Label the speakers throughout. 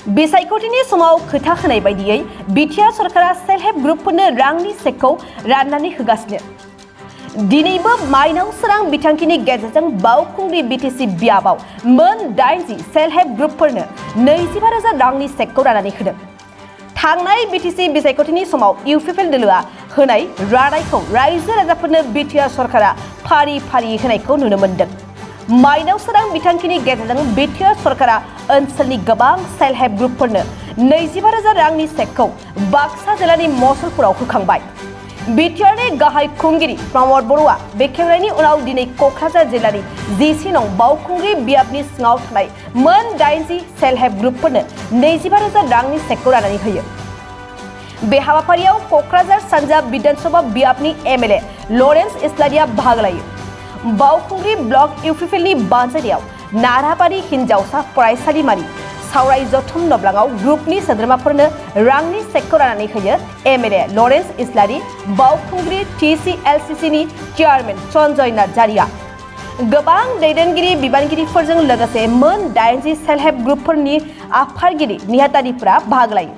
Speaker 1: बिसायख'थिनि समाव खोथा होनाय बायदियै बिटिआर सरकारा सेल्फ हेल्प ग्रुपफोरनो रांनि चेकखौ राननानै होगासिनो। दिनैबो माइनाव सोरां बिथांखिनि गेजेरजों बावखुंग्रि बिटिसि बियाबाव मोन 80 सेल्फ हेल्प ग्रुपफोरनो 25,000 रांनि चेकखौ राननानै होदों। थांनाय बिटिसि बिसायख'थिनि समाव इउपिपिएल दोलोआ होनाय रादायखौ रायजो राजाफोरनो बिटिआर सरकारा फारि फारि होनायखौ नुनो मोन्दों। माइनाव सोरां बिथांखिनि गेजेरजों बिटिआर सरकारा ओनसोलनि गोबां सेल्फ हेल्प ग्रुपफोरनो 25,000 रांनि चेकखौ बाक्सा जिल्लानि मसलपुराव होखांबाय। बिटिआरनि गाहाय खुंगिरि प्रमद बर'आ बेखेवनायनि उनाव दिनै क'क्राझार जिल्लानि जिसि नं बावखुंग्रि बियाबनि सिङाव थानाय मोन 80 सेल्फ हेल्प ग्रुपफोरनो 25,000 रांनि चेकखौ राननानै होयो। बे हाबाफारियाव क'क्राझार सानजा विधानसभा बियाबनि एमएलए लरेन्स इस्लारिया बाहागो लायो। बावखुंग्रि ब्लक इउपिपिएलनि बानजायनायाव नाराबारि हिनजावसा फरायसालिमानि सावराय जथुम नब्लाङाव ग्रुपनि सोद्रोमाफोरनो रांनि चेकखौ राननानै होयो एमएलए लरेन्स इस्लारि, बावखुंग्रि टिसिएलसिसिनि चेयारमेन सन्जय नार्जारिया। गोबां दैदेनगिरि बिबानगिरिफोरजों लोगोसे मोन 80 सेल्फ हेल्प ग्रुपफोरनि आफादगिरि नेहाथारिफोरा बाहागो लायो।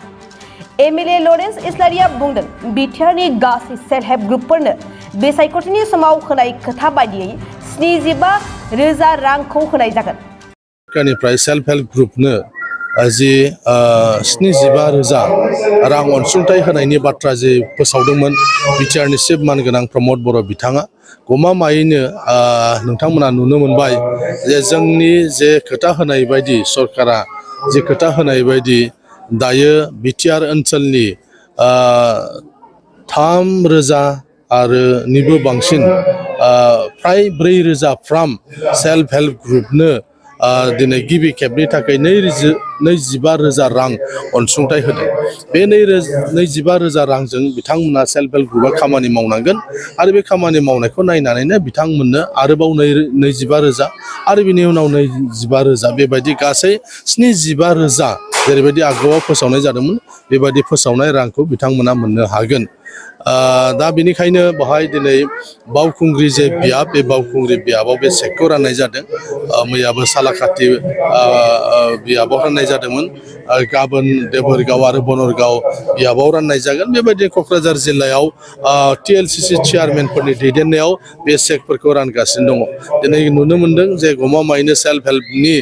Speaker 1: एमएलए लरेन्स इस्लारिया बुंदों, बिटिआरनि गासै सेल्फ हेल्प ग्रुपफोरनो बिसायख'थिनि समाव होनाय खोथा बायदियै 75,000 रांखौ होनाय जागोन।
Speaker 2: सरकारनिफ्राय सेल्फ हेल्प ग्रुपनो जि 75,000 रां अनसुंथाइ होनायनि बाथ्रा जे फोसावदोंमोन बिटिआरनि चिफ मानगोनां प्रमद बर' बिथाङा गमामायैनो नोंथांमोना नुनो मोनबाय जे जोंनि जे खोथा होनाय बायदि सरकारा जे खोथा होनाय बायदि दायो बिटिआर ओनसोलनि 3,000 आरो निबो बांसिन फ्राय 4,000 फ्राम सेल्फ हेल्प ग्रुपनो दिनै गिबि खेबनि थाखाय 25,000 रां अनसुंथाइ होदों। बे 25,000 रांजों बिथांमोना सेल्फ हेल्प ग्रुपआ खामानि मावनांगोन आरो बे खामानि मावनायखौ नायनानैनो बिथांमोननो आरोबाव 25,000 आरो बिनि उनाव 25,000 बेबायदि गासै 75,000 जेरैबायदि आगोलाव फोसावनाय जादोंमोन बेबायदि फोसावनाय रांखौ बिथांमोना मोननो हागोन। दा बेनिखायनो बेवहाय दिनै बावखुंग्रि जे बियाब बे बावखुंग्रि बियाबाव बे चेकखौ राननाय जादों। मैयाबो सालाकाथि बियाबाव राननाय जादोंमोन। गाबोन देबोरगाव आरो बनरगाव बियाबाव राननाय जागोन। बेबायदिनो क'क्राझार जिल्लायाव टिएलसिसि चेयारमेनफोरनि दैदेननायाव बे चेकफोरखौ रानगासिनो दङ। दिनै नुनो मोन्दों जे गमामायैनो सेल्फ हेल्पनि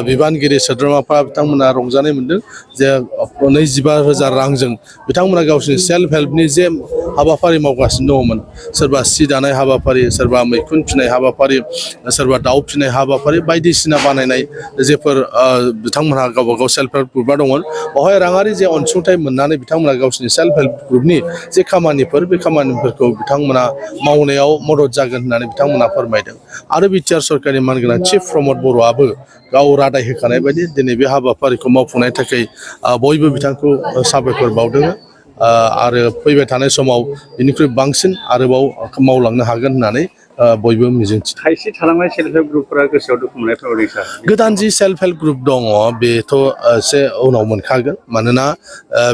Speaker 2: बिबानगिरि सोद्रोमाफ्रा बिथांमोना रंजानाय मोन्दों जे 25,000 रांजों बिथांमोना गावसोरनि सेल्फ हेल्पनि जे हाबाफारि मावगासिनो दङमोन, सोरबा सि दानाय हाबाफारि, सोरबा मैखुन फिनाय हाबाफारि, सोरबा दाउ फिनाय हाबाफारि बायदिसिना बानायनाय जेफोर बिथांमोनहा गावबा गाव सेल्फ हेल्प ग्रुपआ दंमोन बेवहाय राङारि जे अनसुंथाइ मोननानै बिथांमोना गावसोरनि सेल्फ हेल्प ग्रुपनि जे खामानिफोर बे खामानिफोरखौ बिथांमोना मावनायाव मदद जागोन होननानै बिथांमोना फोरमायदों। आरो बिटिआर सरकारनि मानगोनां चिफ प्रमद बर'आबो गाव रादाय होखानाय बायदि दिनै बे हाबाफारिखौ मावफुंनायनि थाखाय बयबो बिथांखौ साबायखर बावदों आरो फैबाय थानाय समाव बेनिख्रुइ बांसिन आरोबाव मावलांनो हागोन होननानै बयबो मिजिंथियो।
Speaker 3: खायसे थालांनाय सेल्फ हेल्प ग्रुपफोरा गोसोआव दुखु मोननाय फोरमायदों सार।
Speaker 2: गोदान जि सेल्फ हेल्प ग्रुप दङ बेथ' एसे उनाव मोनखागोन, मानोना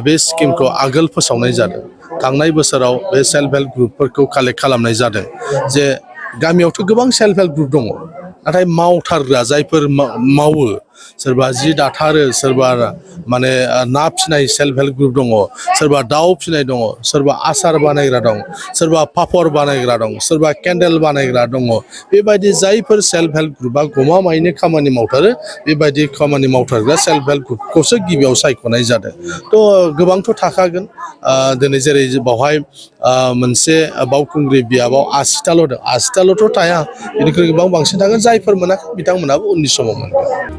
Speaker 2: बे स्किमखौ आगोल फोसावनाय जादों। थांनाय बोसोराव बे सेल्फ हेल्प ग्रुपफोरखौ कालेक्ट खालामनाय जादों जे गामियावथ' गोबां सेल्फ हेल्प ग्रुप दङ, नाथाय मावथारग्रा जायफोर मावो, सोरबा जि दाथारो, सोरबा माने ना फिनाय सेल्फ हेल्प ग्रुप दङ, सोरबा दाउ फिनाय दङ, सोरबा आसार बानायग्रा दं, सोरबा पापर बानायग्रा दं, सोरबा केन्डेल बानायग्रा दङ। बेबायदि जायफोर सेल्फ हेल्प ग्रुपआ गमामायैनो खामानि मावथारो बेबायदि खामानि मावथारग्रा सेल्फ हेल्प ग्रुपखौसो गिबियाव सायख'नाय जादों। थ' गोबांथ' थाखागोन। दिनै जेरै बावहाय मोनसे बावखुंग्रि बियाबाव 80ताल' दं, 80ताल'थ' थाया, बेनिख्रुइ गोबां बांसिन थागोन। जायफोर मोनाखै बिथांमोनाबो उननि समाव मोनगोन।